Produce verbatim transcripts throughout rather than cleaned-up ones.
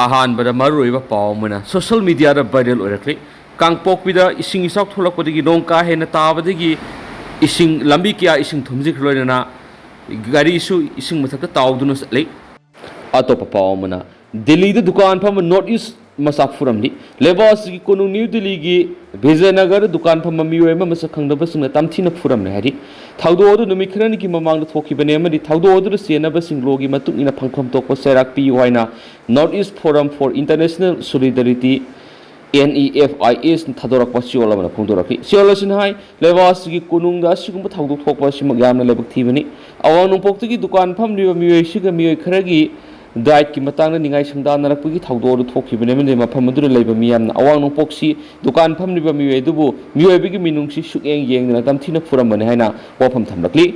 ꯑꯍꯥꯟꯕꯗ ꯃꯔꯨꯑꯣꯏꯕ ꯄꯥꯎ ꯑꯃꯅ ꯁꯣꯁꯤꯌꯦꯜ ꯃꯤꯗꯤꯌꯥꯗ ꯚꯥꯏꯔꯦꯜ ꯑꯣꯏꯔꯛꯂꯤ꯫ ꯀꯥꯡꯄꯣꯛꯄꯤꯗ ꯏꯁꯤꯡ ꯏꯆꯥꯎ ꯊꯣꯛꯂꯛꯄꯗꯒꯤ, ꯅꯣꯡ ꯀꯥ ꯍꯦꯟꯅ ꯇꯥꯕꯗꯒꯤ ꯏꯁꯤꯡ, ꯂꯝꯕꯤ ꯀꯌꯥ ꯏꯁꯤꯡ ꯊꯨꯝꯖꯤꯟꯈ꯭ꯔ ꯂꯣꯏꯅꯅ ꯒꯥꯔꯤꯁꯨ ꯏꯁꯤꯡ ꯃꯊꯛꯇ ꯇꯥꯎꯗꯨꯅ ꯆꯠꯂꯤ꯫ ꯑꯇꯣꯞꯄ ꯄꯥꯎ ꯑꯃꯅ, ꯗꯤꯜꯂꯤꯗ ꯗꯨꯀꯥꯟ ꯐꯝꯕ ꯅꯣꯔꯠ ꯏꯁ ꯃꯆꯥ ꯐꯨꯔꯝꯂꯤ꯫ ꯂꯩꯕꯥꯛ ꯑꯁꯤꯒꯤ ꯀꯣꯅꯨꯡ ꯅ꯭ꯌꯨ ꯗꯤꯜꯂꯤꯒꯤ ꯕꯤꯖꯌꯅꯒꯔꯗ ꯗꯨꯀꯥꯟ ꯐꯝꯕ ꯃꯤꯑꯣꯏ ꯑꯃ ꯃꯁꯛ ꯈꯪꯗꯕꯁꯤꯡꯅ ꯇꯝꯊꯤꯅ ꯐꯨꯔꯝꯂꯦ ꯍꯥꯏꯔꯤ꯫ ꯊꯧꯗꯣꯛ ꯑꯗꯨ ꯅꯨꯃꯤꯠ ꯈꯔꯅꯤꯒꯤ ꯃꯃꯥꯡꯗ ꯊꯣꯛꯈꯤꯕꯅꯤ ꯑꯃꯗꯤ ꯊꯧꯗꯣꯛ ꯑꯗꯨꯗ ꯆꯦꯟꯅꯕꯁꯤꯡ ꯂꯣꯒꯤ ꯃꯇꯨꯡ ꯏꯟꯅ ꯐꯪꯐꯝ ꯊꯣꯛꯄ ꯆꯩꯔꯥꯛ ꯄꯤꯌꯨ ꯍꯥꯏꯅ North East Forum for International Solidarity, N E F I S, ꯊꯥꯗꯣꯔꯛꯄ ꯆꯦꯔꯣꯜ ꯑꯃꯅ ꯐꯣꯡꯗꯣꯔꯛꯈꯤ꯫ ꯆꯦꯔꯣꯜ ꯑꯁꯤꯅ ꯍꯥꯏ, ꯂꯩꯕꯥꯛ ꯑꯁꯤꯒꯤ ꯀꯣꯅꯨꯡꯗ ꯑꯁꯤꯒꯨꯝꯕ ꯊꯧꯗꯣꯛ ꯊꯣꯛꯄ ꯑꯁꯤꯃꯛ ꯌꯥꯝꯅ ꯂꯥꯏꯕꯛ ꯊꯤꯕꯅꯤ꯫ ꯑꯋꯥꯡ ꯅꯣꯡꯄꯣꯛꯇꯒꯤ ꯗꯨꯀꯥꯟ ꯐꯝꯂꯤꯕ ꯃꯤꯑꯣꯏꯁꯤꯒ ꯃꯤꯑꯣꯏ ꯈꯔꯒꯤ ꯗꯥꯏꯠꯀꯤ ꯃꯇꯥꯡꯗ ꯅꯤꯡꯉꯥꯏ ꯁꯪꯗꯥꯅꯔꯛꯄꯒꯤ ꯊꯧꯗꯣꯛ ꯑꯗꯨ ꯊꯣꯛꯈꯤꯕꯅꯤ ꯑꯃꯗꯤ ꯃꯐꯝ ꯑꯗꯨꯗ ꯂꯩꯕ ꯃꯤꯌꯥꯝꯅ ꯑꯋꯥꯡ ꯅꯣꯡꯄꯣꯛꯁꯤ ꯗꯨꯀꯥꯟ ꯐꯝꯂꯤꯕ ꯃꯤꯑꯣꯏ ꯑꯗꯨꯕꯨ ꯃꯤꯑꯣꯏꯕꯒꯤ ꯃꯤꯅꯨꯡꯁꯤ ꯁꯨꯛꯌꯦꯡ ꯌꯦꯡꯗꯅ ꯇꯝꯊꯤꯅ ꯐꯨꯔꯝꯕꯅꯤ ꯍꯥꯏꯅ ꯋꯥꯐꯝ ꯊꯝꯂꯛꯂꯤ꯫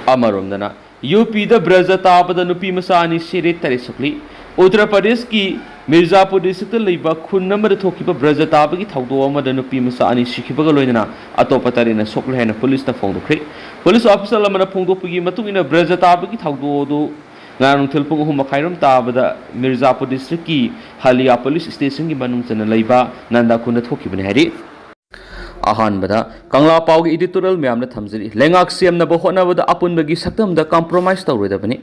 ꯑꯃꯔꯣꯝꯗꯅ, ꯌꯨ ꯄꯤꯗ ꯕ꯭ꯔꯖ ꯇꯥꯕꯗ ꯅꯨꯄꯤ ꯃꯆꯥ ꯑꯅꯤ ꯁꯤꯔꯦ, ꯇꯔꯦꯠ ꯁꯣꯛꯂꯤ꯫ ꯎꯠꯇꯔ ꯄ꯭ꯔꯗꯦꯁꯀꯤ ꯃꯤꯔꯖꯥꯄꯨꯔ ꯗꯤꯁꯇ꯭ꯔꯤꯛꯇ ꯂꯩꯕ ꯈꯨꯟ ꯑꯃꯗ ꯊꯣꯛꯈꯤꯕ ꯕ꯭ꯔꯖ ꯇꯥꯕꯒꯤ ꯊꯧꯗꯣꯛ ꯑꯃꯗ ꯅꯨꯄꯤ ꯃꯆꯥ ꯑꯅꯤ ꯁꯤꯈꯤꯕꯒ ꯂꯣꯏꯅꯅ ꯑꯇꯣꯞꯄ ꯇꯔꯦꯠꯅ ꯁꯣꯛꯂꯦ ꯍꯥꯏꯅ ꯄꯨꯂꯤꯁꯅ ꯐꯣꯡꯗꯣꯛꯈ꯭ꯔꯦ꯫ ꯄꯨꯂꯤꯁ ꯑꯣꯐꯤꯁꯔ ꯑꯃꯅ ꯐꯣꯡꯗꯣꯛꯄꯒꯤ ꯃꯇꯨꯡ ꯏꯟꯅ, ꯕ꯭ꯔꯖ ꯇꯥꯕꯒꯤ ꯊꯧꯗꯣꯛ ꯑꯗꯨ ꯉꯔꯥꯡ ꯅꯨꯡꯊꯤꯜ ꯄꯨꯡ ꯑꯍꯨꯝ ꯃꯈꯥꯏꯔꯣꯝ ꯇꯥꯕꯗ ꯃꯤꯔꯖꯥꯄꯨꯔ ꯗꯤꯁꯇ꯭ꯔꯤꯛꯀꯤ ꯍꯥꯂꯤꯌꯥ ꯄꯨꯂꯤꯁ ꯁ꯭ꯇꯦꯁꯟꯒꯤ ꯃꯅꯨꯡ ꯆꯟꯅ ꯂꯩꯕ ꯅꯟꯗꯥ ꯈꯨꯟꯗ ꯊꯣꯛꯈꯤꯕꯅꯤ ꯍꯥꯏꯔꯤ꯫ ꯑꯍꯥꯟꯕꯗ ꯀꯪꯂꯥ ꯄꯥꯎꯒꯤ editorial ꯃꯌꯥꯝꯗ ꯊꯝꯖꯔꯤ꯫ ꯂꯩꯉꯥꯛ ꯁꯦꯝꯅꯕ ꯍꯣꯠꯅꯕꯗ ꯑꯄꯨꯟꯕꯒꯤ ꯁꯛꯇꯝꯗ compromise ꯇꯧꯔꯣꯏꯗꯕꯅꯤ꯫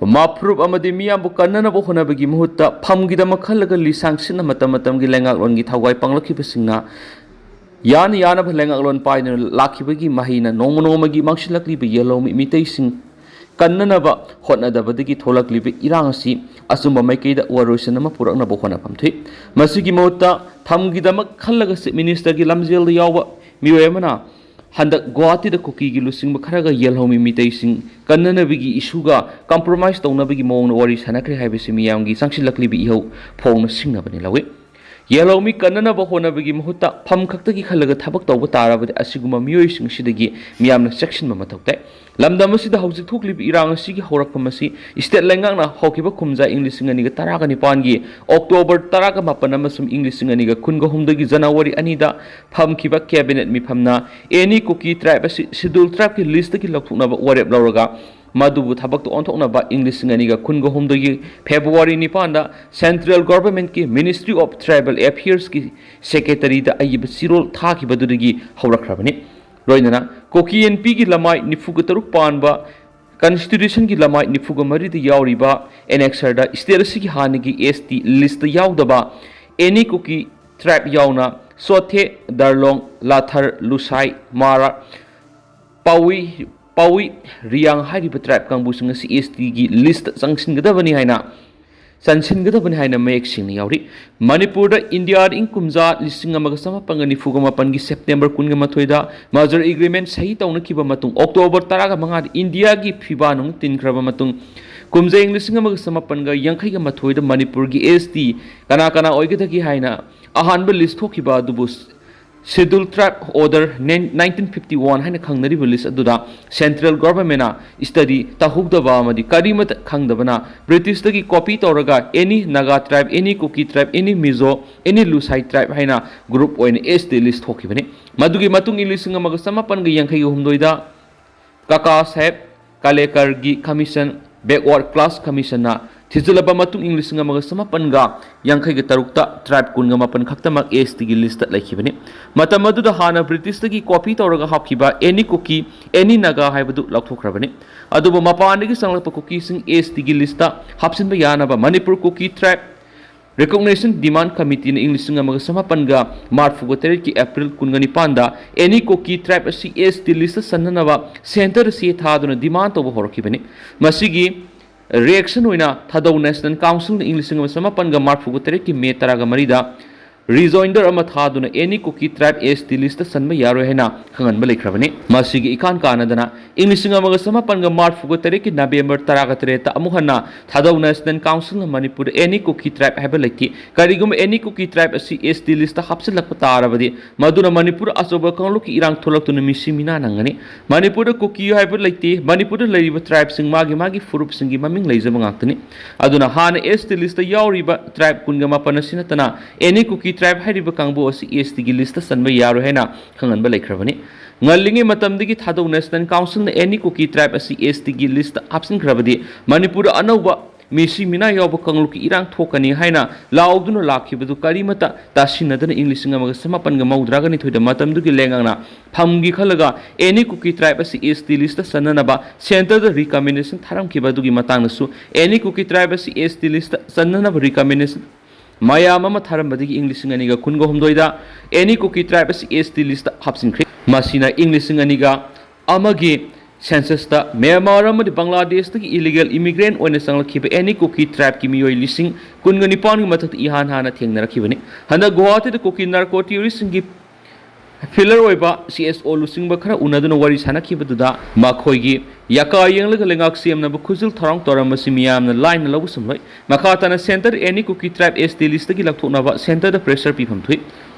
ꯃꯥꯐꯨꯔꯨꯞ ꯑꯃꯗꯤ ꯃꯤꯌꯥꯝꯕꯨ ꯀꯟꯅꯅꯕ ꯍꯣꯠꯅꯕꯒꯤ ꯃꯍꯨꯠꯇ ꯐꯝꯒꯤꯗꯃꯛ ꯈꯜꯂꯒ ꯂꯤꯁꯥꯡ ꯁꯤꯠꯅ ꯃꯇꯝ ꯃꯇꯝꯒꯤ ꯂꯩꯉꯥꯛꯂꯣꯟꯒꯤ ꯊꯋꯥꯏ ꯄꯥꯡꯂꯛꯈꯤꯕꯁꯤꯡꯅ ꯌꯥꯅ ꯌꯥꯅꯕ ꯂꯩꯉꯥꯛꯂꯣꯟ ꯄꯥꯏꯗꯨꯅ ꯂꯥꯛꯈꯤꯕꯒꯤ ꯃꯍꯩꯅ ꯅꯣꯡꯃ ꯅꯣꯡꯃꯒꯤ ꯃꯥꯡꯁꯤꯜꯂꯛꯂꯤꯕ ꯌꯦꯜꯍꯧꯃꯤ ꯃꯤꯇꯩꯁꯤꯡ ꯀꯟꯅꯅꯕ ꯍꯣꯠꯅꯗꯕꯗꯒꯤ ꯊꯣꯛꯂꯛꯂꯤꯕ ꯏꯔꯥꯡ ꯑꯁꯤ ꯑꯆꯨꯝꯕ ꯃꯥꯏꯀꯩꯗ ꯋꯥꯔꯣꯏꯁꯤꯟ ꯑꯃ ꯄꯨꯔꯛꯅꯕ ꯍꯣꯠꯅꯐꯝ ꯊꯣꯛꯏ꯫ ꯃꯁꯤꯒꯤ ꯃꯍꯨꯠꯇ ꯐꯝꯒꯤꯗꯃꯛ ꯈꯜꯂꯒ ꯆꯤꯐ ꯃꯤꯅꯤꯁꯇꯔꯒꯤ ꯂꯝꯖꯦꯜꯗ ꯌꯥꯎꯕ ꯃꯤꯑꯣꯏ ꯑꯃꯅ ꯍꯟꯗꯛ ꯒꯨꯋꯥꯍꯥꯇꯤꯗ ꯀꯨꯀꯤꯒꯤ ꯂꯨꯆꯤꯡꯕ ꯈꯔꯒ ꯌꯦꯜꯍꯧꯃꯤ ꯃꯤꯇꯩꯁꯤꯡ ꯀꯟꯅꯅꯕꯒꯤ ꯏꯁꯨꯒ compromise ꯇꯧꯅꯕꯒꯤ ꯃꯑꯣꯡꯗ ꯋꯥꯔꯤ ꯁꯥꯟꯅꯈ꯭ꯔꯦ ꯍꯥꯏꯕꯁꯤ ꯃꯤꯌꯥꯝꯒꯤ ꯆꯪꯁꯤꯜꯂꯛꯂꯤꯕ ꯏꯍꯧ ꯐꯣꯡꯅ ꯁꯤꯡꯅꯕꯅꯤ ꯂꯧꯏ꯫ ꯌꯦꯜꯍꯧꯃꯤ ꯀꯟꯅꯅꯕ ꯍꯣꯠꯅꯕꯒꯤ ꯃꯍꯨꯠꯇ ꯐꯝ ꯈꯛꯇꯒꯤ ꯈꯜꯂꯒ ꯊꯕꯛ ꯇꯧꯕ ꯇꯥꯔꯕꯗꯤ ꯑꯁꯤꯒꯨꯝꯕ ꯃꯤꯑꯣꯏꯁꯤꯡ ꯑꯁꯤꯗꯒꯤ ꯃꯤꯌꯥꯝꯅ ꯆꯦꯛꯁꯤꯟꯕ ꯃꯊꯧ ꯇꯥꯏ꯫ ꯂꯝꯗꯝ ꯑꯁꯤꯗ ꯍꯧꯖꯤꯛ ꯊꯣꯛꯂꯤꯕ ꯏꯔꯥꯡ ꯑꯁꯤꯒꯤ ꯍꯧꯔꯛꯐꯝ ꯑꯁꯤ state ꯂꯩꯉꯥꯛꯅ ꯍꯧꯈꯤꯕ ꯀꯨꯝꯖꯥ ꯏꯪ ꯂꯤꯁꯤꯡ ꯑꯅꯤꯒ ꯇꯔꯥꯒ ꯅꯤꯄꯥꯟꯒꯤ October ꯇꯔꯥꯒ ꯃꯥꯄꯟ ꯑꯃꯁꯨꯡ ꯏꯪ ꯂꯤꯁꯤꯡ ꯑꯅꯤꯒ ꯀꯨꯟꯒ ꯍꯨꯝꯗꯣꯏꯒꯤ January ꯑꯅꯤꯗ ꯐꯝꯈꯤꯕ cabinet ꯃꯤꯐꯝꯅ any ꯀꯨꯀꯤ tribe ꯑꯁꯤ schedule tribeꯀꯤ listꯇꯒꯤ ꯂꯧꯊꯣꯛꯅꯕ ꯋꯥꯔꯦꯞ ꯂꯧꯔꯒ ꯃꯗꯨꯕꯨ ꯊꯕꯛꯇ ꯑꯣꯟꯊꯣꯛꯅꯕ ꯏꯪ ꯂꯤꯁꯤꯡ ꯑꯅꯤꯒ ꯀꯨꯟꯒ ꯍꯨꯝꯗꯣꯏꯒꯤ February ꯅꯤꯄꯥꯟꯗ Central Government ꯀꯤ Ministry of Tribal Affairs ꯀꯤ Secretary ꯗ ꯑꯏꯕ ꯆꯦꯔꯣꯜ ꯊꯥꯈꯤꯕꯗꯨꯗꯒꯤ ꯍꯧꯔꯛꯈ꯭ꯔꯕꯅꯤ꯫ ꯂꯣꯏꯅꯅ ꯀꯨꯀꯤ ꯑꯦꯟ ꯄꯤ ꯒꯤ ꯂꯃꯥꯏ ꯅꯤꯐꯨꯒ ꯇꯔꯨꯛ ꯄꯥꯟꯕ Constitution ꯒꯤ ꯂꯃꯥꯏ ꯅꯤꯐꯨꯒ ꯃꯔꯤꯗ ꯌꯥꯎꯔꯤꯕ Annexure ꯗ state ꯑꯁꯤꯒꯤ ꯍꯥꯟꯅꯒꯤ S T list ꯇ ꯌꯥꯎꯗꯕ any Kuki tribe ꯌꯥꯎꯅ ꯆꯣꯊꯦ, ꯗꯔꯂꯣꯡ, ꯂꯥꯊꯔ, ꯂꯨꯁꯥꯏ, ꯃꯥꯔꯥ, ꯄꯥꯎꯏ, ꯄꯥꯎꯏ, ꯔꯤꯌꯥꯡ ꯍꯥꯏꯔꯤꯕ tribe ꯀꯥꯡꯕꯨꯁꯤꯡ ꯑꯁꯤ S T ꯒꯤ list ꯇ ꯆꯪꯁꯤꯟꯒꯗꯕꯅꯤ ꯍꯥꯏꯅ, ꯆꯟꯁꯤꯟꯒꯗꯕꯅꯤ ꯍꯥꯏꯅ ꯃꯌꯦꯛ ꯁꯦꯡꯅ ꯌꯥꯎꯔꯤ꯫ ꯃꯅꯤꯄꯨꯔꯗ ꯏꯟꯗꯤꯌꯥꯗ ꯏꯪ ꯀꯨꯝꯖꯥ ꯂꯤꯁꯤꯡ ꯑꯃꯒ ꯆꯃꯥꯄꯟꯒ ꯅꯤꯐꯨꯒ ꯃꯥꯄꯟꯒꯤ September ꯀꯨꯟꯒ ꯃꯥꯊꯣꯏꯗ merger agreement ꯁꯍꯤ ꯇꯧꯅꯈꯤꯕ ꯃꯇꯨꯡ, October ꯇꯔꯥꯒ ꯃꯉꯥꯗ ꯏꯟꯗꯤꯌꯥꯒꯤ ꯐꯤꯕꯥ ꯅꯨꯡ ꯇꯤꯟꯈ꯭ꯔꯕ ꯃꯇꯨꯡ, ꯀꯨꯝꯖꯥ ꯏꯪ ꯂꯤꯁꯤꯡ ꯑꯃꯒ ꯆꯃꯥꯄꯟꯒ ꯌꯥꯡꯈꯩꯒ ꯃꯥꯊꯣꯏꯗ ꯃꯅꯤꯄꯨꯔꯒꯤ S T ꯀꯅꯥ ꯀꯅꯥ ꯑꯣꯏꯒꯗꯒꯦ ꯍꯥꯏꯅ ꯑꯍꯥꯟꯕ list ꯊꯣꯛꯈꯤꯕ ꯑꯗꯨꯕꯨ Scheduled Tribe Order nineteen fifty one ꯍꯥꯏꯅ ꯈꯪꯅꯔꯤꯕ list ꯑꯗꯨꯗ Central Government ꯅ study ꯇꯧꯍꯧꯗꯕ ꯑꯃꯗꯤ ꯀꯔꯤꯃꯠꯇ ꯈꯪꯗꯕꯅ British ꯇꯒꯤ copy ꯇꯧꯔꯒ any Naga tribe, any Kuki tribe, any Mizo, any Lusai tribe ꯍꯥꯏꯅ group ꯑꯣꯏꯅ S T list ꯊꯣꯛꯈꯤꯕꯅꯤ꯫ ꯃꯗꯨꯒꯤ ꯃꯇꯨꯡ ꯏꯪ ꯂꯤꯁꯤꯡ ꯑꯃꯒ ꯆꯃꯥꯄꯟꯒ ꯌꯥꯡꯈꯩꯒ ꯍꯨꯝꯗꯣꯏꯗ ꯀꯀꯥ ꯁꯥꯍꯦꯕ ꯀꯥꯂꯦꯀꯔꯒꯤ commission, Backward Class Commission ꯅ ꯊꯤꯖꯤꯜꯂꯕ ꯃꯇꯨꯡ ꯏꯪ ꯂꯤꯁꯤꯡ ꯑꯃꯒ ꯆꯃꯥꯄꯟꯒ ꯌꯥꯡꯈꯩꯒ ꯇꯔꯨꯛꯇ tribe ꯀꯨꯟꯒ ꯃꯥꯄꯟ ꯈꯛꯇꯃꯛ S T ꯒꯤ list ꯇ ꯂꯩꯈꯤꯕꯅꯤ꯫ ꯃꯇꯝ ꯑꯗꯨꯗ ꯍꯥꯟꯅ British ꯇꯒꯤ copy ꯇꯧꯔꯒ ꯍꯥꯞꯈꯤꯕ any Kuki, any Naga ꯍꯥꯏꯕꯗꯨ ꯂꯧꯊꯣꯛꯈ꯭ꯔꯕꯅꯤ꯫ ꯑꯗꯨꯕꯨ ꯃꯄꯥꯟꯗꯒꯤ ꯆꯪꯂꯛꯄ ꯀꯨꯀꯤꯁꯤꯡ S T ꯒꯤ list ꯇ ꯍꯥꯞꯆꯤꯟꯕ ꯌꯥꯅꯕ Manipur Kuki Tribe Recognition Demand Committee ꯅ ꯏꯪ ꯂꯤꯁꯤꯡ ꯑꯃꯒ ꯆꯃꯥꯄꯟꯒ ꯃꯔꯤꯐꯨꯒ ꯇꯔꯦꯠꯀꯤ April ꯀꯨꯟꯒ ꯅꯤꯄꯥꯟꯗ any Kuki tribe ꯑꯁꯤ S T list ꯇ ꯆꯟꯅꯅꯕ centre ꯗ ꯆꯦ ꯊꯥꯗꯨꯅ demand ꯇꯧꯕ ꯍꯧꯔꯛꯈꯤꯕꯅꯤ꯫ ꯃꯁꯤꯒꯤ reaction ꯑꯣꯏꯅ ꯊꯥꯗꯧ National Council ꯅ ꯏꯪ ꯂꯤꯁꯤꯡ ꯑꯃꯒ ꯆꯃꯥꯄꯟꯒ ꯃꯔꯤꯐꯨꯒ ꯇꯔꯦꯠꯀꯤ May ꯇꯔꯥꯒ ꯃꯔꯤꯗ rejoinder ꯑꯃ ꯊꯥꯗꯨꯅ any Kuki tribe S T list ꯇ ꯆꯟꯕ ꯌꯥꯔꯣꯏ ꯍꯥꯏꯅ ꯈꯪꯍꯟꯕ ꯂꯩꯈ꯭ꯔꯕꯅꯤ꯫ ꯃꯁꯤꯒꯤ ꯏꯀꯥꯟ ꯀꯥꯟꯅꯗꯅ ꯏꯪ ꯂꯤꯁꯤꯡ ꯑꯃꯒ ꯆꯃꯥꯄꯟꯒ ꯃꯔꯤꯐꯨꯒ ꯇꯔꯦꯠꯀꯤ November ꯇꯔꯥꯒ ꯇꯔꯦꯠꯇ ꯑꯃꯨꯛ ꯍꯟꯅ ꯊꯥꯗꯧ National Council ꯅ ꯃꯅꯤꯄꯨꯔꯗ any Kuki tribe ꯍꯥꯏꯕ ꯂꯩꯇꯦ꯫ ꯀꯔꯤꯒꯨꯝꯕ any Kuki tribe ꯑꯁꯤ S T list ꯇ ꯍꯥꯞꯆꯤꯜꯂꯛꯄ ꯇꯥꯔꯕꯗꯤ, ꯃꯗꯨꯅ ꯃꯅꯤꯄꯨꯔ ꯑꯆꯧꯕ ꯀꯥꯡꯂꯨꯞꯀꯤ ꯏꯔꯥꯡ ꯊꯣꯛꯂꯛꯇꯨꯅ ꯃꯤꯁꯤ ꯃꯤꯅꯥ ꯅꯪꯒꯅꯤ꯫ ꯃꯅꯤꯄꯨꯔꯗ ꯀꯨꯀꯤ ꯍꯥꯏꯕ ꯂꯩꯇꯦ꯫ ꯃꯅꯤꯄꯨꯔꯗ ꯂꯩꯔꯤꯕ tribe ꯁꯤꯡ ꯃꯥꯒꯤ ꯃꯥꯒꯤ ꯐꯨꯔꯨꯞꯁꯤꯡꯒꯤ ꯃꯃꯤꯡ ꯂꯩꯖꯕ ꯉꯥꯛꯇꯅꯤ꯫ ꯑꯗꯨꯅ ꯍꯥꯟꯅ S T list ꯇ ꯌꯥꯎꯔꯤꯕ tribe ꯀꯨꯟꯒ ꯃꯥꯄꯟ ꯑꯁꯤ ꯅꯠꯇꯅ any Kuki ꯇ꯭ꯔꯥꯏꯕ ꯍꯥꯏꯔꯤꯕ ꯀꯥꯡꯕꯨ ꯑꯁꯤ ꯑꯦꯁ ꯇꯤꯒꯤ ꯂꯤꯁꯇ ꯆꯟꯕ ꯌꯥꯔꯣꯏ ꯍꯥꯏꯅ ꯈꯪꯍꯟꯕ ꯂꯩꯈ꯭ꯔꯕꯅꯤ꯫ ꯉꯜꯂꯤꯉꯩ ꯃꯇꯝꯗꯒꯤ ꯊꯥꯗꯧ ꯅꯦꯁꯅꯦꯜ ꯀꯥꯎꯟꯁꯤꯜꯅ ꯑꯦꯅꯤ ꯀꯨꯀꯤ ꯇ꯭ꯔꯥꯏꯕ ꯑꯁꯤ ꯑꯦꯁ ꯇꯤꯒꯤ ꯂꯤꯁꯇ ꯍꯥꯞꯆꯤꯟꯈ꯭ꯔꯕꯗꯤ ꯃꯅꯤꯄꯨꯔꯗ ꯑꯅꯧꯕ ꯃꯤꯁꯤ ꯃꯤꯅꯥ ꯌꯥꯎꯕ ꯀꯥꯡꯂꯨꯞꯀꯤ ꯏꯔꯥꯡ ꯊꯣꯛꯀꯅꯤ ꯍꯥꯏꯅ ꯂꯥꯎꯗꯨꯅ ꯂꯥꯛꯈꯤꯕꯗꯨ ꯀꯔꯤꯃꯇ ꯇꯥꯁꯤꯟꯅꯗꯅ ꯏꯪ ꯂꯤꯁꯤꯡ ꯑꯃꯒ ꯆꯃꯥꯄꯟꯒ ꯃꯧꯗ꯭ꯔꯥꯒ ꯅꯤꯊꯣꯏꯗ ꯃꯇꯝꯗꯨꯒꯤ ꯂꯩꯉꯥꯛꯅ ꯐꯝꯒꯤ ꯈꯜꯂꯒ ꯑꯦꯅꯤ ꯀꯨꯀꯤ ꯇ꯭ꯔꯥꯏꯕ ꯑꯁꯤ ꯑꯦꯁ ꯇꯤ ꯂꯤꯁꯇ ꯆꯟꯅꯅꯕ ꯁꯦꯟꯇꯔꯗ ꯔꯤꯀꯃꯦꯟꯗꯦꯁꯟ ꯊꯥꯔꯝꯈꯤꯕ ꯑꯗꯨꯒꯤ ꯃꯇꯥꯡꯗꯁꯨ ꯑꯦꯅꯤ ꯀꯨꯀꯤ ꯇ꯭ꯔꯥꯏꯕ ꯑꯁꯤ ꯑꯦꯁ ꯇꯤ ꯂꯤꯁꯇ ꯆꯟꯅꯅꯕ ꯔꯤꯀꯃꯦꯟꯗꯦꯁꯟ ꯃꯌꯥꯝ ꯑꯃ ꯊꯥꯔꯝꯕꯗꯒꯤ ꯏꯪ ꯂꯤꯁꯤꯡ ꯑꯅꯤꯒ ꯀꯨꯟꯒ ꯍꯨꯝꯗꯣꯏꯗ ꯑꯦꯅꯤ ꯀꯨꯀꯤ ꯇ꯭ꯔꯥꯏꯕ ꯑꯁꯤ ꯑꯦꯁ ꯇꯤ ꯂꯤꯁꯇ ꯍꯥꯞꯆꯤꯟꯈ꯭ꯔꯦ꯫ ꯃꯁꯤꯅ ꯏꯪ ꯂꯤꯁꯤꯡ ꯑꯅꯤꯒ ꯑꯃꯒꯤ ꯁꯦꯟꯁꯁꯇ ꯃ꯭ꯌꯥꯟꯃꯥꯔ ꯑꯃꯗꯤ ꯕꯪꯒ꯭ꯂꯥꯗꯦꯁꯇꯒꯤ ꯏꯂꯤꯒꯦꯜ ꯏꯃꯤꯒ꯭ꯔꯦꯟ ꯑꯣꯏꯅ ꯆꯪꯂꯛꯈꯤꯕ ꯑꯦꯅꯤ ꯀꯨꯀꯤ ꯇ꯭ꯔꯥꯏꯕꯀꯤ ꯃꯤꯑꯣꯏ ꯂꯤꯁꯤꯡ ꯀꯨꯟꯒ ꯅꯤꯄꯥꯟꯒꯤ ꯃꯊꯛꯇ ꯏꯍꯥꯟ ꯍꯥꯟꯅ ꯊꯦꯡꯅꯔꯛꯈꯤꯕꯅꯤ꯫ ꯍꯟꯗꯛ ꯒꯨꯋꯥꯍꯥꯇꯤꯗ ꯀꯨꯀꯤ ꯅꯥꯔꯀꯣ ꯇꯦꯔꯣꯔꯤꯁꯁꯤꯡꯒꯤ ꯐꯤꯂꯔ ꯑꯣꯏꯕ ꯁꯤ ꯑꯦꯁ ꯑꯣ ꯂꯨꯆꯤꯡꯕ ꯈꯔ ꯎꯅꯗꯨꯅ ꯋꯥꯔꯤ ꯁꯥꯟꯅꯈꯤꯕꯗꯨꯗ ꯃꯈꯣꯏꯒꯤ ꯌꯥꯀꯥ ꯌꯦꯡꯂꯒ ꯂꯩꯉꯥꯛ ꯁꯦꯝꯅꯕ ꯈꯨꯖꯤꯜ ꯊꯧꯔꯥꯡ ꯇꯧꯔꯝꯕꯁꯤ ꯃꯤꯌꯥꯝꯅ ꯂꯥꯏꯅ ꯂꯧꯕ ꯁꯨꯝꯂꯣꯏ꯫ ꯃꯈꯥ ꯇꯥꯅ ꯁꯦꯟꯇꯔ ꯑꯦꯅꯤ ꯀꯨꯀꯤ ꯇ꯭ꯔꯥꯏꯕ ꯑꯦꯁ ꯇꯤ ꯂꯤꯁꯇꯒꯤ ꯂꯧꯊꯣꯛꯅꯕ ꯁꯦꯟꯇꯔꯗ ꯄ꯭ꯔꯦꯁꯔ ꯄꯤꯐꯝ ꯊꯣꯛꯏ꯫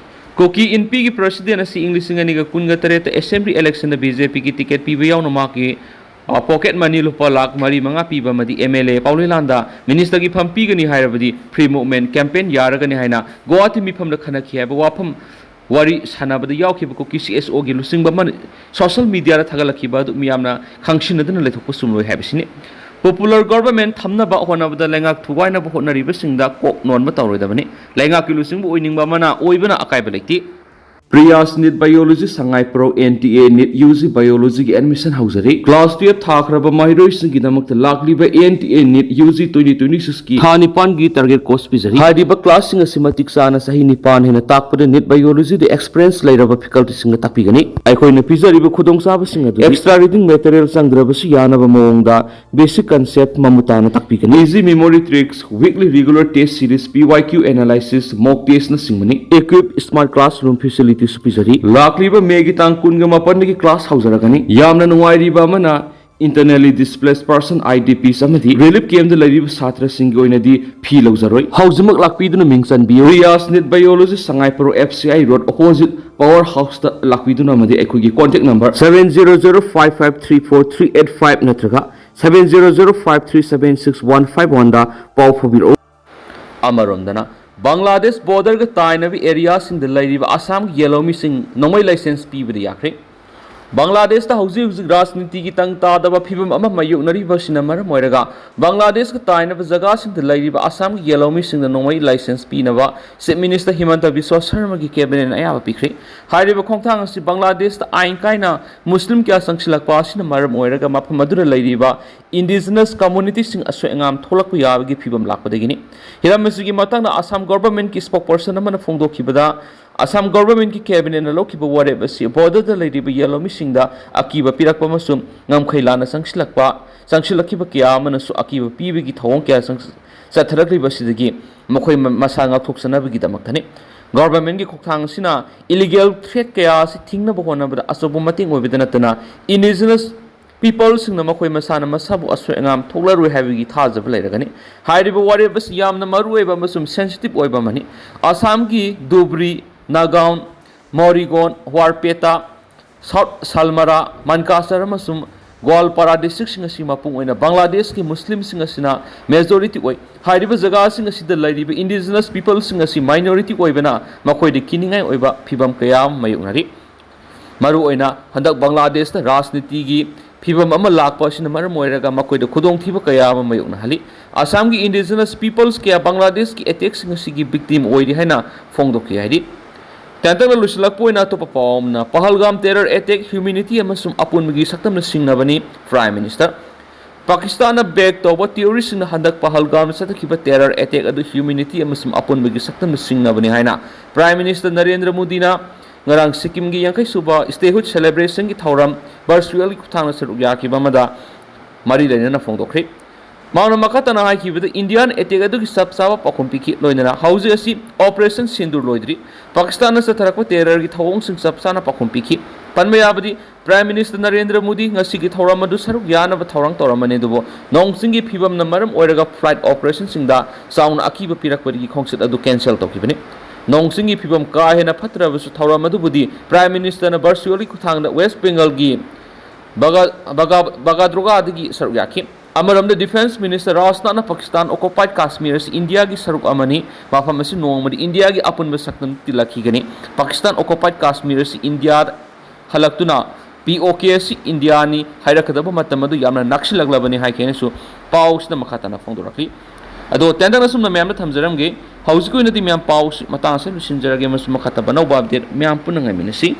ꯀꯨꯀꯤ ꯏꯟꯄꯤꯒꯤ ꯄ꯭ꯔꯁꯤꯗꯦꯟ ꯑꯁꯤ ꯏꯪ ꯂꯤꯁꯤꯡ ꯑꯅꯤꯒ ꯀꯨꯟꯒ ꯇꯔꯦꯠꯇ ꯑꯦꯁꯦꯝꯕ꯭ꯂꯤ ꯏꯂꯦꯛꯁꯟꯗ ꯕꯤ ꯖꯦ ꯄꯤꯒꯤ ꯇꯤꯀꯦꯠ ꯄꯤꯕ ꯌꯥꯎꯅ ꯃꯍꯥꯛꯀꯤ, ꯑ, ꯄꯣꯀꯦꯠ ꯃꯅꯤ ꯂꯨꯄꯥ ꯂꯥꯈ ꯃꯔꯤ ꯃꯉꯥ ꯄꯤꯕ ꯑꯃꯗꯤ ꯑꯦꯝ ꯑꯦꯜ ꯑꯦ ꯄꯥꯎꯂꯦꯂꯥꯟꯗ ꯃꯤꯅꯤꯁꯇꯔꯒꯤ ꯐꯝ ꯄꯤꯒꯅꯤ ꯍꯥꯏꯔꯕꯗꯤ ꯐ꯭ꯔꯤ ꯃꯨꯚꯃꯦꯟ ꯀꯦꯝꯄꯦꯟ ꯌꯥꯔꯒꯅꯤ ꯍꯥꯏꯅ ꯒꯨꯋꯥꯍꯥꯇꯤ ꯃꯤꯐꯝꯗ ꯈꯟꯅꯈꯤ ꯍꯥꯏꯕ ꯋꯥꯐꯝ ꯋꯥꯔꯤ ꯁꯥꯟꯅꯕꯗ ꯌꯥꯎꯈꯤꯕ ꯀꯨꯀꯤ ꯁꯤ ꯑꯦꯁ ꯑꯣꯒꯤ ꯂꯨꯆꯤꯡꯕ ꯑꯃꯅ ꯁꯣꯁꯤꯌꯦꯜ ꯃꯤꯗꯤꯌꯥꯗ ꯊꯥꯒꯠꯂꯛꯈꯤꯕ ꯑꯗꯨ ꯃꯤꯌꯥꯝꯅ ꯈꯪꯁꯤꯟꯅꯗꯨꯅ ꯂꯩꯊꯣꯛꯄ ꯆꯨꯝꯂꯣꯏ ꯍꯥꯏꯕꯁꯤꯅꯤ꯫ ꯄꯣꯄꯨꯂꯔ ꯒꯣꯚꯔꯟꯃꯦꯟꯠ ꯊꯝꯅꯕ ꯍꯣꯠꯅꯕꯗ ꯂꯩꯉꯥꯛ ꯊꯨꯒꯥꯏꯅꯕ ꯍꯣꯠꯅꯔꯤꯕꯁꯤꯡꯗ ꯀꯣꯛ ꯅꯣꯟꯕ ꯇꯧꯔꯣꯏꯗꯕꯅꯤ꯫ ꯂꯩꯉꯥꯛꯀꯤ ꯂꯨꯆꯤꯡꯕ ꯑꯣꯏꯅꯤꯡꯕ ꯑꯃꯅ ꯑꯣꯏꯕꯅ ꯑꯀꯥꯏꯕ ꯂꯩꯇꯦ꯫ Priyas NEET biology Singaiprou N T A NEET U G ꯕꯥꯏꯑꯣꯂꯣꯖꯤꯒꯤ ꯑꯦꯗꯃꯤꯁꯟ ꯍꯧꯖꯔꯤ꯫ ꯀ꯭ꯂꯥꯁ ꯇꯨꯌꯦꯜꯐ ꯊꯥꯈ꯭ꯔꯕ ꯃꯍꯩꯔꯣꯏꯁꯤꯡꯒꯤꯗꯃꯛꯇ ꯂꯥꯛꯂꯤꯕ N T A NEET U G twenty twenty ꯁꯤꯛꯁꯀꯤ ꯊꯥ ꯅꯤꯄꯥꯟꯒꯤ ꯇꯥꯔꯒꯦꯠ ꯀꯣꯔꯁ ꯄꯤꯖꯔꯤ꯫ ꯍꯥꯏꯔꯤꯕ ꯀ꯭ꯂꯥꯁꯁꯤꯡ ꯑꯁꯤ ꯃꯇꯤꯛ ꯆꯥꯅ ꯆꯍꯤ ꯅꯤꯄꯥꯟ ꯍꯦꯟꯅ ꯇꯥꯛꯄꯗ ꯅꯤꯠ ꯕꯥꯏꯑꯣꯂꯣꯖꯤꯗ ꯑꯦꯛꯁꯄꯤꯔꯤꯌꯦꯟꯁ ꯂꯩꯔꯕ ꯐꯦꯀꯜꯇꯤꯁꯤꯡꯅ ꯇꯥꯛꯄꯤꯒꯅꯤ꯫ ꯑꯩꯈꯣꯏꯅ ꯄꯤꯖꯔꯤꯕ ꯈꯨꯗꯣꯡꯆꯥꯕꯁꯤꯡ ꯑꯗꯨ ꯑꯦꯛꯁꯇ꯭ꯔꯥ ꯔꯤꯗꯤꯡ ꯃꯦꯇꯔꯤꯌꯦꯜ ꯆꯪꯗ꯭ꯔꯕꯁꯨ ꯌꯥꯅꯕ ꯃꯑꯣꯡꯗ ꯕꯦꯁꯤꯛ ꯀꯟꯁꯦꯞ ꯃꯃꯨꯠ ꯇꯥꯅ ꯇꯥꯛꯄꯤꯒꯅꯤ꯫ Easy memory tricks, weekly regular test series, P Y Q analysis, mock ꯇꯦꯁꯅꯆꯤꯡꯕꯅꯤ꯫ ꯏꯀ꯭ꯋꯤꯞ ꯁ꯭ꯃꯥꯔꯠ ꯀ꯭ꯂꯥꯁꯔꯨꯝ ꯐꯦꯁꯤꯂꯤꯇꯤꯁꯨ ꯄꯤꯖꯔꯤ꯫ ꯂꯥꯛꯂꯤꯕ ꯃꯦꯒꯤ ꯇꯥꯡ ꯀꯨꯟꯒ ꯃꯥꯄꯟꯗꯒꯤ ꯀ꯭ꯂꯥꯁ ꯍꯧꯖꯔꯒꯅꯤ꯫ ꯌꯥꯝꯅ ꯅꯨꯡꯉꯥꯏꯔꯤꯕ ꯑꯃꯅ, internally displaced person, I D P's, ꯑꯃꯗꯤ ꯔꯤꯂꯤꯐ ꯀꯦꯝꯞꯇ ꯂꯩꯔꯤꯕ ꯁꯥꯇ꯭ꯔꯁꯤꯡꯒꯤ ꯑꯣꯏꯅꯗꯤ ꯐꯤ ꯂꯧꯖꯔꯣꯏ꯫ ꯍꯧꯖꯤꯛꯃꯛ ꯂꯥꯛꯄꯤꯗꯨꯅ ꯃꯤꯡ ꯆꯟꯕꯤꯌꯨ꯫ Riyas NEET biology, Singaiprou, F C I road, opposite power ꯍꯥꯎꯁꯇ ꯂꯥꯛꯄꯤꯗꯨꯅ, ꯑꯃꯗꯤ ꯑꯩꯈꯣꯏꯒꯤ contact number seven zero zero five five three four three eight five ꯅꯠꯇ꯭ꯔꯒ seven zero zero five three seven six one five one ꯗ ꯄꯥꯎ ꯐꯥꯎꯕꯤꯔꯛꯎ꯫ ꯑꯃꯔꯣꯝꯗꯅ ꯕꯪꯒ꯭ꯂꯥꯗꯦꯁ ꯕꯣꯔꯗꯔꯒ ꯇꯥꯏꯅꯕ ꯑꯦꯔꯤꯌꯥꯁꯤꯡꯗ ꯂꯩꯔꯤꯕ ꯑꯁꯥꯝꯒꯤ ꯌꯦꯜꯍꯧꯃꯤꯁꯤꯡ ꯅꯣꯡꯃꯩ ꯂꯥꯏꯁꯦꯟꯁ ꯄꯤꯕꯗ ꯌꯥꯈ꯭ꯔꯦ꯫ ꯕꯪꯒ꯭ꯂꯥꯗꯦꯁꯇ ꯍꯧꯖꯤꯛ ꯍꯧꯖꯤꯛ ꯔꯥꯖꯅꯤꯇꯤꯒꯤ ꯇꯪ ꯇꯥꯗꯕ ꯐꯤꯕꯝ ꯑꯃ ꯃꯥꯌꯣꯛꯅꯔꯤꯕꯁꯤꯅ ꯃꯔꯝ ꯑꯣꯏꯔꯒ ꯕꯪꯒ꯭ꯂꯥꯗꯦꯁꯀ ꯇꯥꯏꯅꯕ ꯖꯒꯥꯁꯤꯡꯗ ꯂꯩꯔꯤꯕ ꯑꯁꯥꯝꯒꯤ ꯌꯦꯜꯍꯧꯃꯤꯁꯤꯡꯗ ꯅꯣꯡꯃꯩ ꯂꯥꯏꯁꯦꯟꯁ ꯄꯤꯅꯕ Chief Minister ꯍꯤꯃꯟꯇ ꯕꯤꯁ꯭ꯋ ꯁꯔꯃꯒꯤ cabinet ꯅ ꯑꯌꯥꯕ ꯄꯤꯈ꯭ꯔꯦ꯫ ꯍꯥꯏꯔꯤꯕ ꯈꯣꯡꯊꯥꯡ ꯑꯁꯤ ꯕꯪꯒ꯭ꯂꯥꯗꯦꯁꯇ ꯑꯥꯏꯟ ꯀꯥꯏꯅ ꯃꯨꯁꯂꯤꯝ ꯀꯌꯥ ꯆꯪꯁꯤꯜꯂꯛꯄ ꯑꯁꯤꯅ ꯃꯔꯝ ꯑꯣꯏꯔꯒ ꯃꯐꯝ ꯑꯗꯨꯗ ꯂꯩꯔꯤꯕ indigenous community ꯁꯤꯡ ꯑꯁꯣꯏ ꯑꯉꯥꯝ ꯊꯣꯛꯂꯛꯄ ꯌꯥꯕꯒꯤ ꯐꯤꯕꯝ ꯂꯥꯛꯄꯗꯒꯤꯅꯤ꯫ ꯍꯤꯔꯝ ꯑꯁꯤꯒꯤ ꯃꯇꯥꯡꯗ ꯑꯁꯥꯝ government ꯀꯤ spokesperson ꯑꯃꯅ ꯐꯣꯡꯗꯣꯛꯈꯤꯕꯗ, ꯑꯁꯥꯝ government ꯀꯤ cabinet ꯅ ꯂꯧꯈꯤꯕ ꯋꯥꯔꯦꯞ ꯑꯁꯤ border ꯗ ꯂꯩꯔꯤꯕ ꯌꯦꯜꯍꯧꯃꯤꯁꯤꯡꯗ ꯑꯀꯤꯕ ꯄꯤꯔꯛꯄ ꯑꯃꯁꯨꯡ ꯉꯝꯈꯩ ꯂꯥꯟꯅ ꯆꯪꯁꯤꯜꯂꯛꯄ, ꯆꯪꯁꯤꯜꯂꯛꯈꯤꯕ ꯀꯌꯥ ꯑꯃꯅꯁꯨ ꯑꯀꯤꯕ ꯄꯤꯕꯒꯤ ꯊꯧꯑꯣꯡ ꯀꯌꯥ ꯆꯪ-, ꯆꯠꯊꯔꯛꯂꯤꯕꯁꯤꯗꯒꯤ ꯃꯈꯣꯏ ꯃ-, ꯃꯁꯥ ꯉꯥꯛꯊꯣꯛꯆꯅꯕꯒꯤꯗꯃꯛꯇꯅꯤ꯫ Government ꯀꯤ ꯈꯣꯡꯊꯥꯡ ꯑꯁꯤꯅ illegal threat ꯀꯌꯥ ꯑꯁꯤ ꯊꯤꯡꯅꯕ ꯍꯣꯠꯅꯕꯗ ꯑꯆꯧꯕ ꯃꯇꯦꯡ ꯑꯣꯏꯕꯗ ꯅꯠꯇꯅ, indigenous people ꯁꯤꯡꯅ ꯃꯈꯣꯏ ꯃꯁꯥꯅ ꯃꯁꯥꯕꯨ ꯑꯁꯣꯏ ꯑꯉꯥꯝ ꯊꯣꯛꯂꯔꯣꯏ ꯍꯥꯏꯕꯒꯤ ꯊꯥꯖꯕ ꯂꯩꯔꯒꯅꯤ꯫ ꯍꯥꯏꯔꯤꯕ ꯋꯥꯔꯦꯞ ꯑꯁꯤ ꯌꯥꯝꯅ ꯃꯔꯨꯑꯣꯏꯕ ꯑꯃꯁꯨꯡ sensitive ꯑꯣꯏꯕ ꯑꯃꯅꯤ꯫ ꯑꯁꯥꯝꯒꯤ ꯙꯨꯕ꯭ꯔꯤ, ꯅꯥꯒꯥꯎꯟ, ꯃꯣꯔꯤꯒꯣꯟ, ꯍꯣꯔꯄꯦꯇꯥ, ꯁꯥꯎꯠ ꯁꯥꯜꯃꯔꯥ, ꯃꯟꯀꯥꯁꯔ ꯑꯃꯁꯨꯡ ꯒꯣꯋꯥꯜꯄꯥꯔꯥ district ꯁꯤꯡ ꯑꯁꯤ ꯃꯄꯨꯡ ꯑꯣꯏꯅ ꯕꯪꯒ꯭ꯂꯥꯗꯦꯁꯀꯤ ꯃꯨꯁꯂꯤꯝꯁꯤꯡ ꯑꯁꯤꯅ majority ꯑꯣꯏ꯫ ꯍꯥꯏꯔꯤꯕ ꯖꯒꯥꯁꯤꯡ ꯑꯁꯤꯗ ꯂꯩꯔꯤꯕ indigenous people ꯁꯤꯡ ꯑꯁꯤ minority ꯑꯣꯏꯕꯅ ꯃꯈꯣꯏꯗ ꯀꯤꯅꯤꯡꯉꯥꯏ ꯑꯣꯏꯕ ꯐꯤꯚꯝ ꯀꯌꯥ ꯑꯃ ꯃꯥꯌꯣꯛꯅꯔꯤ꯫ ꯃꯔꯨꯑꯣꯏꯅ ꯍꯟꯗꯛ ꯕꯪꯒ꯭ꯂꯥꯗꯦꯁꯇ ꯔꯥꯖꯅꯤꯇꯤꯒꯤ ꯐꯤꯚꯝ ꯑꯃ ꯂꯥꯛꯄ ꯑꯁꯤꯅ ꯃꯔꯝ ꯑꯣꯏꯔꯒ ꯃꯈꯣꯏꯗ ꯈꯨꯗꯣꯡꯊꯤꯕ ꯀꯌꯥ ꯑꯃ ꯃꯥꯌꯣꯛꯅꯍꯜꯂꯤ꯫ ꯑꯁꯥꯝꯒꯤ indigenous peoples ꯀꯌꯥ ꯕꯪꯒ꯭ꯂꯥꯗꯦꯁꯀꯤ attack ꯁꯤꯡ ꯑꯁꯤꯒꯤ victim ꯑꯣꯏꯔꯤ ꯍꯥꯏꯅ ꯐꯣꯡꯗꯣꯛꯈꯤ ꯍꯥꯏꯔꯤ꯫ ꯇꯦꯟꯇꯛꯅ ꯂꯣꯏꯁꯤꯜꯂꯛꯄ ꯑꯣꯏꯅ ꯑꯇꯣꯞꯄ ꯄꯥꯎ ꯑꯃꯅ, ꯄꯍꯜꯒꯥꯝ terror attack humanity ꯑꯃꯁꯨꯡ ꯑꯄꯨꯟꯕꯒꯤ ꯁꯛꯇꯝꯅ ꯁꯤꯡꯅꯕꯅꯤ, Prime Minister꯫ ꯄꯥꯀꯤꯁꯇꯥꯟꯅ back ꯇꯧꯕ terrorist ꯁꯤꯡꯅ ꯍꯟꯗꯛ ꯄꯍꯜꯒꯥꯝꯗ ꯆꯠꯊꯈꯤꯕ terror attack ꯑꯗꯨ humanity ꯑꯃꯁꯨꯡ ꯑꯄꯨꯟꯕꯒꯤ ꯁꯛꯇꯝꯅ ꯁꯤꯡꯅꯕꯅꯤ ꯍꯥꯏꯅ Prime Minister ꯅꯔꯦꯟꯗ꯭ꯔ ꯃꯣꯗꯤꯅ ꯉꯔꯥꯡ ꯁꯤꯛꯀꯤꯝꯒꯤ ꯌꯥꯡꯈꯩ ꯁꯨꯕ statehood celebration ꯒꯤ ꯊꯧꯔꯝ virtual ꯒꯤ ꯈꯨꯠꯊꯥꯡꯗ ꯁꯔꯨꯛ ꯌꯥꯈꯤꯕ ꯑꯃꯗ ꯃꯔꯤ ꯂꯩꯅꯅ ꯐꯣꯡꯗꯣꯛꯈ꯭ꯔꯤ꯫ ꯃꯍꯥꯛꯅ ꯃꯈꯥ ꯇꯥꯅ ꯍꯥꯏꯈꯤꯕꯗ, Indian attack ꯑꯗꯨꯒꯤ ꯆꯞ ꯆꯥꯕ ꯄꯥꯎꯈꯨꯝ ꯄꯤꯈꯤ꯫ ꯂꯣꯏꯅꯅ ꯍꯧꯖꯤꯛ ꯑꯁꯤ Operation Sindoor ꯂꯣꯏꯗ꯭ꯔꯤ꯫ ꯄꯥꯀꯤꯁꯇꯥꯟꯅ ꯆꯠꯊꯔꯛꯄ terror ꯒꯤ ꯊꯧꯑꯣꯡꯁꯤꯡ ꯆꯞ ꯆꯥꯅ ꯄꯥꯎꯈꯨꯝ ꯄꯤꯈꯤ꯫ ꯄꯟꯕ ꯌꯥꯕꯗꯤ, Prime Minister ꯅꯔꯦꯟꯗ꯭ꯔ ꯃꯣꯗꯤ ꯉꯁꯤꯒꯤ ꯊꯧꯔꯝ ꯑꯗꯨ ꯁꯔꯨꯛ ꯌꯥꯅꯕ ꯊꯧꯔꯥꯡ ꯇꯧꯔꯝꯕꯅꯤ, ꯑꯗꯨꯕꯨ ꯅꯣꯡ ꯆꯤꯡꯒꯤ ꯐꯤꯕꯝꯅ ꯃꯔꯝ ꯑꯣꯏꯔꯒ flight operation ꯁꯤꯡꯗ ꯆꯥꯎꯅ ꯑꯀꯤꯕ ꯄꯤꯔꯛꯄꯗꯒꯤ ꯈꯣꯡꯆꯠ ꯑꯗꯨ cancel ꯇꯧꯈꯤꯕꯅꯤ꯫ ꯅꯣꯡ ꯆꯤꯡꯒꯤ ꯐꯤꯕꯝ ꯀꯥ ꯍꯦꯟꯅ ꯐꯠꯇ꯭ꯔꯕꯁꯨ ꯊꯧꯔꯝ ꯑꯗꯨꯕꯨꯗꯤ Prime Minister ꯅ virtual ꯒꯤ ꯈꯨꯠꯊꯥꯡꯗ West Bengal ꯒꯤ ꯕꯒꯥ-, ꯕꯒꯥ-, ꯕꯒꯥꯗ꯭ꯔꯣꯒꯥꯗꯒꯤ ꯁꯔꯨꯛ ꯌꯥꯈꯤ꯫ ꯑꯃꯔꯣꯝꯗ, Defence Minister ꯔꯥꯖꯅꯥꯊꯅ Pakistan occupied Kashmir ꯑꯁꯤ ꯏꯟꯗꯤꯌꯥꯒꯤ ꯁꯔꯨꯛ ꯑꯃꯅꯤ, ꯃꯐꯝ ꯑꯁꯤ ꯅꯣꯡꯃꯗꯤ ꯏꯟꯗꯤꯌꯥꯒꯤ ꯑꯄꯨꯟꯕ ꯁꯛꯇꯝ ꯇꯤꯜꯂꯛꯈꯤꯒꯅꯤ꯫ ꯄꯥꯀꯤꯁꯇꯥꯟ occupied ꯀꯥꯁꯃꯤꯔ ꯑꯁꯤ ꯏꯟꯗꯤꯌꯥꯗ ꯍꯜꯂꯛꯇꯨꯅ P O K ꯑꯁꯤ ꯏꯟꯗꯤꯌꯥꯅꯤ ꯍꯥꯏꯔꯛꯀꯗꯕ ꯃꯇꯝ ꯑꯗꯨ ꯌꯥꯝꯅ ꯅꯛꯁꯤꯜꯂꯛꯂꯕꯅꯤ ꯍꯥꯏꯈꯤ ꯍꯥꯏꯅꯁꯨ ꯄꯥꯎꯁꯤꯗ ꯃꯈꯥ ꯇꯥꯅ ꯐꯣꯡꯗꯣꯔꯛꯂꯤ꯫ ꯑꯗꯣ ꯇꯦꯟꯇꯛꯅ ꯁꯨꯝꯅ ꯃꯌꯥꯝꯗ ꯊꯝꯖꯔꯝꯒꯦ꯫ ꯍꯧꯖꯤꯛꯀꯤ ꯑꯣꯏꯅꯗꯤ ꯃꯌꯥꯝ ꯄꯥꯎꯁꯤ ꯃꯇꯥꯡ ꯑꯁꯤꯗ ꯂꯣꯏꯁꯤꯟꯖꯔꯒꯦ ꯑꯃꯁꯨꯡ ꯃꯈꯥ ꯇꯥꯕ ꯑꯅꯧꯕ update ꯃꯌꯥꯝ ꯄꯨꯟꯅ ꯉꯥꯏꯃꯤꯟꯅꯁꯤ꯫